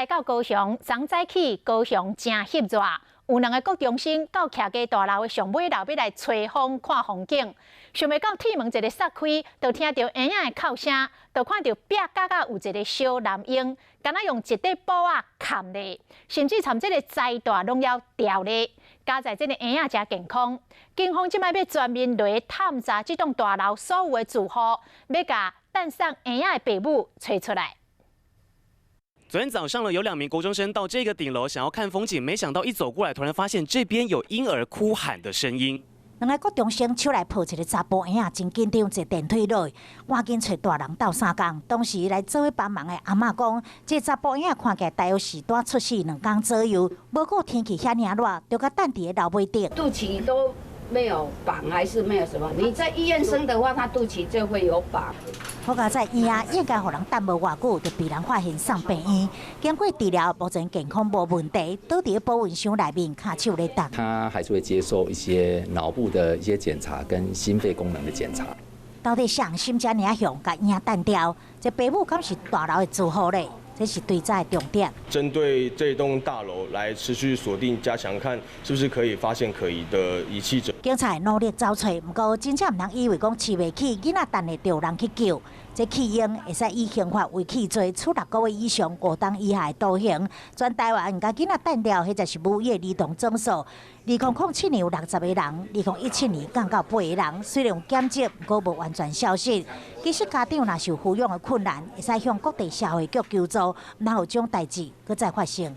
來到高雄，昨早起高雄誠翕熱，有兩个國中生到徛家大樓的上尾樓欲來吹風看風景，想袂到鐵門一个捒開，就聽著嬰仔的哭聲，就看著壁角仔有一个小男嬰，敢若用一塊布仔崁咧，甚至連這个臍帶攏猶牢咧。佳哉這个嬰仔誠健康，警方這擺欲全面來探查這棟大樓所有的住戶，欲共誕送嬰仔的爸母揣出來。昨天早上呢，有兩名國中生到這個頂樓想要看風景，沒想到一走過來，突然發現這邊有嬰兒哭喊的聲音。兩个國中生手內抱一个查埔嬰仔，真緊張，坐電梯落，趕緊揣大人鬥相共。當時來做伙幫忙的阿嬤講，這查埔嬰仔看起來大約是剛出世2工左右，無顧天氣遐爾熱，就共等佇咧樓尾頂。肚臍都沒有綁，還是沒有什麼？你在醫院生的話，他肚臍就會有綁。好佳哉嬰仔應該予人等無偌久，就被人發現送病院，經過治療，目前健康無問題，倒佇保溫箱內面，跤手咧等。他還是會接受一些腦部的一些檢查跟心肺功能的檢查。到底誰心遮爾雄，共嬰仔擲掉？這爸母敢是大樓的住戶咧？這是追查的重點。針對這棟大樓來持續鎖定，加強看是不是可以發現可疑的遺棄者。警察努力找揣，毋過真正毋通以為講飼袂起，囡仔等會著人去救。這棄嬰會使以刑法遺棄罪處6個月以上5冬以下的徒刑。全台灣共囡仔擲掉，彼就是無業兒童總數。2007年有60個人，2017年降到8個人。雖然有減少，毋過無完全消失。其實家長若是有撫養的困難，會使向各地社會局求助，毋通予這種代誌閣再發生。